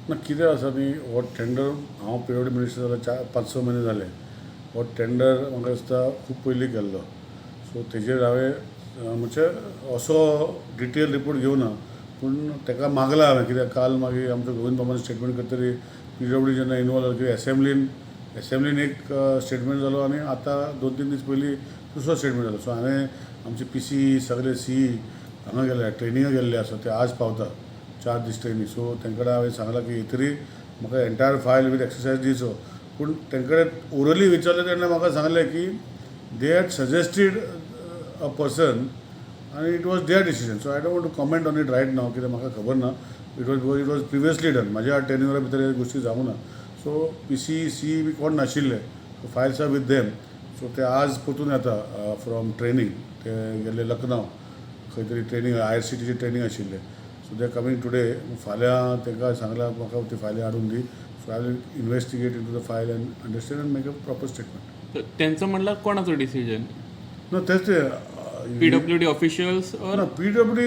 ना, कितें आसा न्ही, हो टेंडर, हांव पीडब्ल्यूडी मिनिस्टर जाल्यार 4-5-6 म्हयने जाले. हो टेंडर म्हाका दिसता खूब पयलीं केल्लो. सो तेजेर हांवें म्हणजे असो डिटेल रिपोर्ट घेवना, पूण ताका मागला हांवें, कित्याक काल मागीर आमचो गोविंद बाबान स्टेटमेंट करतकीर पीडब्ल्यूडी जेन्ना इनवॉल्व जाली, एसेंब्लीन एक स्टेटमेंट जालो आनी आतां 2-3 दीस पयलीं दुसरो स्टेटमेंट जालो. सो हांवें आमचे पीसी, सगळे सी हांगा गेल्ले, ट्रेनिंगाक गेल्ले आसा. ते आज पावता, 4 दीस ट्रेनींग. सो तांचे कडेन हांवें सांगलां की तरी म्हाका एंटायर फायल वीथ एक्सरसायज दिवचो. पूण तांचे कडेन ओरली विचारलें तेन्ना म्हाका सांगलें की they had suggested a person आनी it was their decision. So I don't want to comment on it right now, कित्याक म्हाका खबर ना. It was previously done. म्हाज्या टेन्युअरा भितर ह्यो गोश्टी जावंक ना. सो पीसी, सी बी कोण नाशिल्ले. Files are with them. So ते आज परतून येता फ्रॉम ट्रेनींग. ते गेल्ले लखनौ खंय तरी ट्रेनींग, आयआरसीटीची ट्रेनींग आशिल्लें. So they are coming today. फाल्यां तांकां सांगलां, म्हाका ती फायली हाडून दी. So I will investigate into the file and understand and make a proper statement. तेंचो म्हणल्यार कोणाचो डिसिजन? ना, तेच ते. PWD officials or No, PWD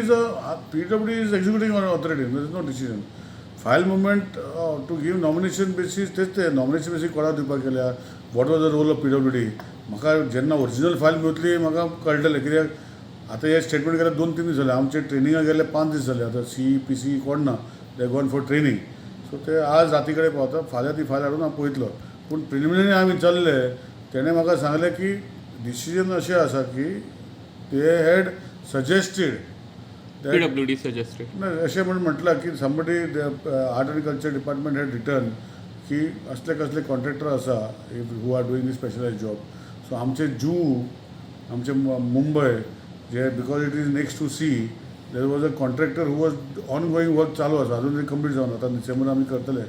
is executing authority. There is no decision. File movement to give nomination basis, तेच ते nomination basis कोणाक दिवपाक गेल्या, what was the role of PWD, म्हाका जेन्ना ओरिजिनल फायल मेळटली म्हाका कळटलें. कित्याक आतां हे स्टेटमेंट केल्यार 2-3 दीस जाले, आमचे ट्रेनिंगाक गेल्ले 5 दीस जाले. आतां सी, पी सी कोण ना, they gone for training. So ते आज राती कडेन पावता. फाल्यां ती फायल हाडून हांव पळयतलो. पूण प्रिलिमिनरी हांवें विचारलें, तेणें म्हाका सांगलें की डिसिजन अशें आसा की they had suggested. PWD suggested. ना, अशें म्हूण म्हटलां की somebody, Art and Culture Department had written की असले कसले कॉन्ट्रॅक्टर आसा who are doing the specialize job. So आमचे जूहू, आमचे मुंबय जे, because it is next to sea, there was a contractor who was ongoing work चालू आसा, अजून तरी कंप्लीट जावना. आतां डिसेंबर आमी करतले.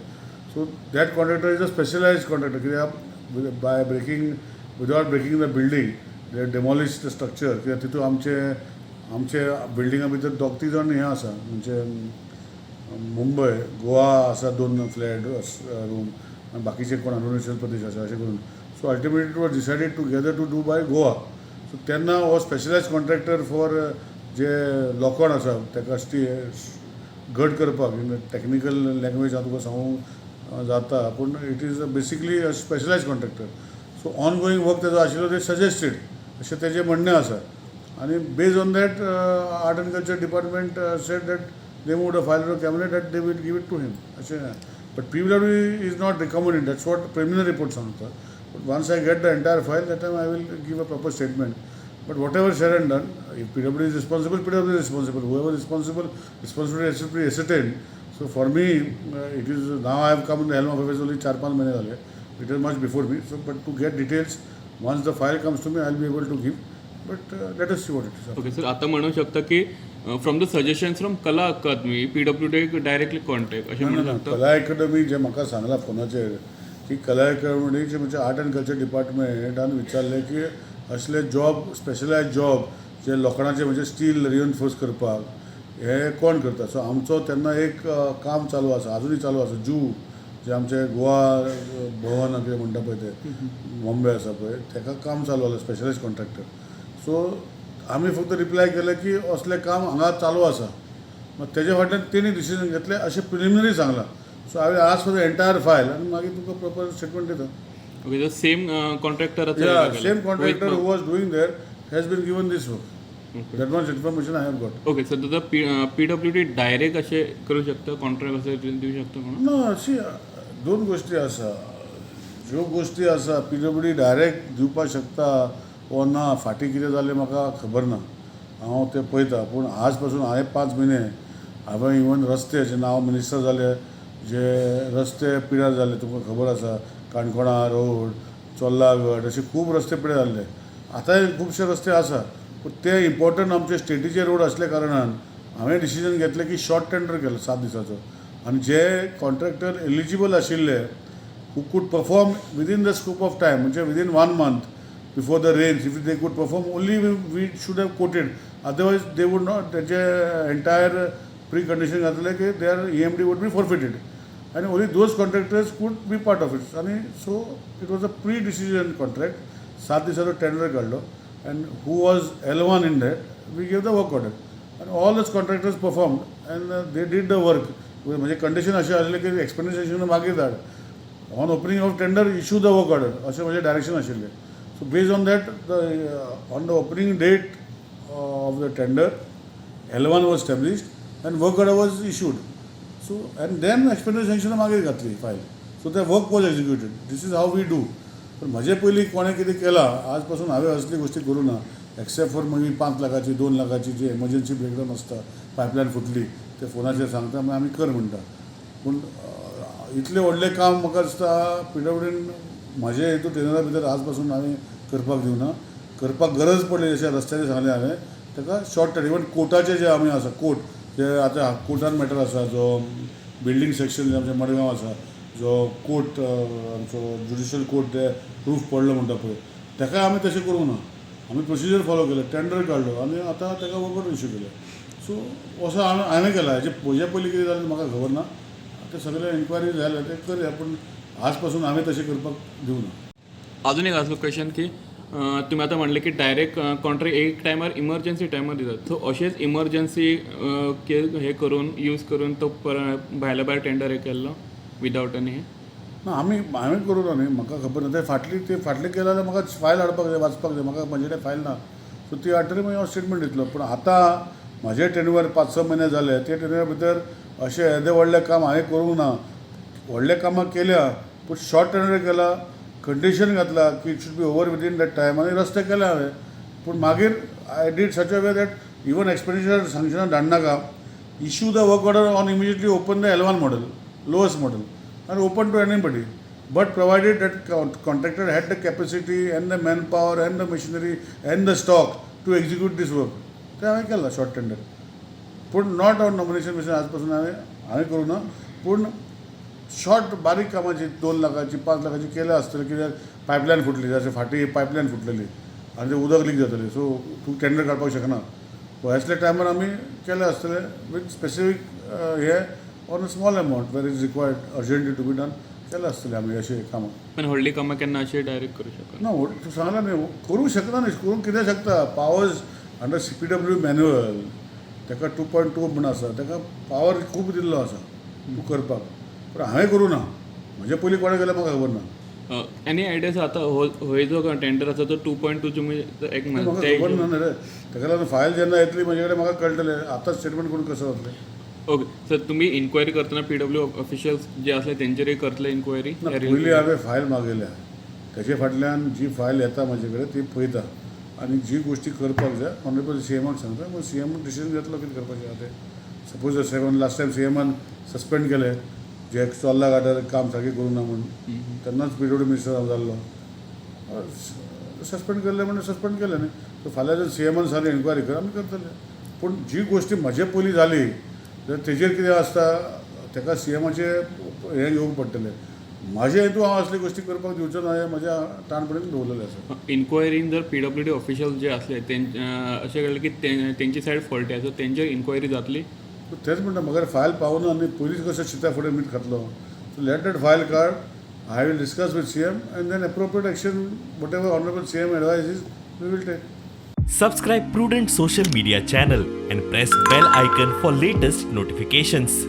So that contractor is a specialized contractor, कित्याक by breaking without breaking the building, they demolish the structure. कित्याक तितून आमचे आमचे बिल्डिंगा भितर दोग तीग जाण हे आसा, म्हणजे मुंबय, गोवा आसा दोन फ्लॅट रूम आनी बाकीचे कोण अरुणाचल प्रदेश आसा, अशें करून. So ultimately it was decided together to do by Goa. So तेन्ना हो स्पेशलायज कॉन्ट्रॅक्टर फॉर जे लोखण आसा ताका घट करपाक, टॅक्निकल लँग्वेज हांव तुका सांगूंक जाता, पूण it is basically a specialize contractor. So ongoing work तेजो आशिल्लो, ते सजेस्टेड अशें तेजें म्हणणें आसा आनी based on that, Art and Culture Department said that they moved a file to cabinet that they will give it to him, अशें. But PWD is not recommended, that's what preliminary report सांगता. But once I get the entire file, that time I will give a proper statement. But whatever said and done, if PWD is responsible, PWD is responsible. Whoever is responsible, responsibility has to be ascertained. So for me, it is now I have come in the helm of affairs only 4-5 महिने झाले. It is much before me. So, but to get details, once the file comes to me, I will be able to give. But let us see what it is. Okay sir, आता म्हणू शकता की from the suggestions from Kala Akademi, PWD directly contact अशें म्हणू ना, शकता? कला अकादमी जे म्हाका सांगलां फोनाचेर की कला अकादमीचे म्हणजे आर्ट अँड कल्चर डिपार्टमेंटान विचारलें की असले जॉब, स्पेशलायज जॉब जे लोखणाचे, म्हणजे स्टील रिएनफोर्स करपाक, हे कोण करता? सो आमचो तेन्ना एक काम चालू आसा, अजुनूय चालू आसा, जूहू जे आमचे गोवा भवन कितें म्हणटा पळय, ते बॉम्बे आसा पळय, ताका काम चालू आसलें, स्पेशलायज कॉन्ट्रॅक्टर. सो आमी फक्त रिप्लाय केलें की असलें काम हांगा चालू आसा. मागीर तेजे फाटल्यान तेणी डिसिजन घेतलें अशें प्रिलिमिनरी सांगलां. So I will ask for the entire file आनी मागीर तुका प्रॉपर स्टेटमेंट दिता. ओके, तो same कॉन्ट्रॅक्टराचो? Same contractor who was doing there has been given this work. That much information I have got. Okay sir, तुझं PWD direct अशें करू शकता, contract अशें दिवं शकता म्हणून? ना, अशी दोन गोष्टी आसा. ज्यो गोश्टी आसा, पीडब्ल्यूडी डायरेक्ट दिवपाक शकता वो ना, फाटीं कितें जालें म्हाका खबर ना. हांव तें पळयता. पूण आज पासून हांवें 5 म्हयने हांवें इवन रस्ते, जेन्ना हांव मिनिस्टर जाले, जे रस्ते पिड्यार जाले, तुमकां खबर आसा, काणकोणा रोड, चोर्ला गड, अशे खूब रस्ते पिड्यार जाल्ले. आतांय खुबशे रस्ते आसा, पूण ते इम्पॉर्टंट आमचे स्टेटीचे रोड आसल्या कारणान हांवें डिसिजन घेतलें की शॉर्ट टेंडर केलो 7 दिसाचो आनी जे कॉन्ट्रॅक्टर एलिजिबल आशिल्ले, who could perform within the scope of time, म्हणजे within one month before the rains, if they could perform only, we should have quoted. Otherwise they would not. तेचे entire pre condition घातलें की their EMD would be forfeited आनी only those contractors could be part of it. आनी so it was a pre decision contract. 7 दिसाचो tender काडलो and who was L1 in that, we gave the work order and all those contractors performed and they did the work. म्हणजे condition अशें आसलें की expenditure sanction मागीर धाड, on opening of tender issue the work order, अशें म्हजें direction आशिल्लें. So based on that, the on the opening date of the tender, L1 was established and work order was issued. So and then expenditure sanction मागीर घातली file. So the work was executed. This is how we do. पण म्हजे पयलीं कोणें कितें केलां, आज पासून हांवें असली गोश्टी करूं ना, एक्सेप्ट फॉर मागीर 5 लाखाची, 2 लाखाची जी एमर्जन्सी ब्रेकडावन आसता, पायपलायन फुटली, ते फोनाचेर सांगता, मागीर आमी कर म्हणटा. पूण इतलें व्हडलें काम म्हाका दिसता पीडब्ल्यूडीन म्हजे हितून टेनरा भितर आज पासून हांवें करपाक दिवना. करपाक गरज पडली, जशें रस्त्याचें सांगलें हांवें, ताका शॉर्ट इवन कोर्टाचे जे आमी आसा, कोर्ट जे आतां कोर्टान मॅटर आसा, जो बिल्डींग सेक्शन आमचे मडगांव आसा, जो कोर्ट आमचो ज्युडिशियल कोर्ट, ते रूफ पडलो म्हणटा पळय, ताका आमी तशें करूंक ना. आमी प्रोसिजर फॉलो केलें, टेंडर काडलो आनी आतां ताका वर्क इशू केलें. सो असो हांवें हांवें केला. हेजे म्हजे पयलीं कितें जालें म्हाका खबर ना. आतां सगळें इन्क्वायरी जाल्या, तें करया, पूण आज पासून हांवें तशें करपाक दिवना. अजून एक आसलो क्वेश्चन की तुमी आतां म्हणलें की डायरेक्ट कॉन्ट्रॅक्ट एक टायमार इमर्जन्सी टायमार दितात, सो अशेंच इमर्जन्सी हे करून यूज करून तो भायल्या भायर टेंडर हे केल्लो विदावट एनी हे? ना, आमी हांवें करूं ना न्ही, म्हाका खबर ना. ते फाटली ते फाटली केल्या जाल्यार म्हाका फायल हाडपाक जाय, वाचपाक जाय. म्हाका म्हजे कडेन फायल ना. सो ती हाडटली, मागीर हांव स्टेटमेंट दितलो. पूण आतां म्हजे टेन्युअर 5-6 म्हयने जाले, ते टेन्युअर भितर अशें येदें व्हडलें काम हांवें करूंक ना. व्हडलें कामां केल्या, पूण शॉर्ट टेंडर केला, कंडिशन घातला की it should be over within that time आनी रस्ते केले हांवें. पूण मागीर I did such a way that even expenditure सँक्शनां धाडनाका, issue the work order on immediately open the L1 model, lowest model, and open to anybody. But provided that contractor had the capacity and the manpower and the machinery and the stock to execute this work. ते हांवें केलां short tender, पूण not on nomination basis. आज पासून हांवें हांवें करूं ना. पूण शॉर्ट बारीक कामाची, 2 लाखाची, 5 लाखाची केल्या आसतलें. कित्याक पायपलायन फुटली, जशें फाटीं पायपलायन फुटलेली आनी तें उदक लीक जातालें, सो तूं टेंडर काडपाक शकना. असल्या टायमार आमी केलें आसतलें विथ स्पेसिफीक हे on a small amount where is required urgently to be done, केलें आसतलें आमी अशें कामां. पण व्हडली कामां केन्ना अशें डायरेक्ट करूं शकना? ना, तूं सांगला न्ही, करूंक शकना न्ही, करूंक कितें शकता. Powers under CPW manual, ताका 2.2 म्हूण आसा, ताका पावर खूब दिल्लो आसा तूं करपाक. पूण हांवें करूं ना. म्हजे पयलीं कोणें केलें म्हाका खबर ना. एनी आयडिया आतां हो हो जो टेंडर आसा तो 2.2 तुमी एक म्हाका ते खबर ना रे. ताका लागून फायल जेन्ना येतली म्हजे कडेन, म्हाका कळटलें. आतांच स्टेटमेंट करून कसो जातलें? ओके सर, तुमी इन्क्वायरी करतना पीडब्ल्यू ऑफिशियल्स जे आसले तेंचेरय करतले इन्क्वायरी? ना, पयलीं हांवें फायल मागयल्या. तेजे फाटल्यान जी फायल येता म्हजे कडेन ती पळयता आनी जी गोश्टी करपाक जाय ऑनरेबल सीएमाक सांगता. मागीर सीएम डिसिजन घेतलो कितें करपाचें आहा तें. Suppose seven last time सीएमान सस्पेंड केले जे चोर्ला घाटार काम सारकें करूंक ना म्हूण, तेन्नाच पीडब्ल्यू मिनिस्टर जाल्लो. सस्पेंड केल्लें म्हणून सस्पेंड केलें न्ही. सो फाल्यां जर सीएमान सांगलें इन्क्वायरी कर, आमी करतले. पूण जी गोश्टी म्हजे पयलीं जाली जाल्यार तेजेर कितें आसता, ताका सीएमाचें हें घेवंक पडटलें. म्हाजे हितून हांव असली गोश्टी करपाक दिवचो ना, हें म्हज्या ठाणपणीन दवरलेलें आसा. इन्क्वायरीन जर पीडब्ल्यू डी ऑफिशियल जे आसले अशें कळ्ळें की तेंची सायड फॉल्टी आसा, तेंचेर इन्क्वायरी जातली? तेच म्हणटा, म्हाका फायल पावना आनी पयलींच कसो शिता फुडें मीठ खातलो? So let that file card, I will discuss with CM and then appropriate action, whatever honourable CM advice is, we will take. Subscribe Prudent Social Media channel and press bell icon for latest notifications.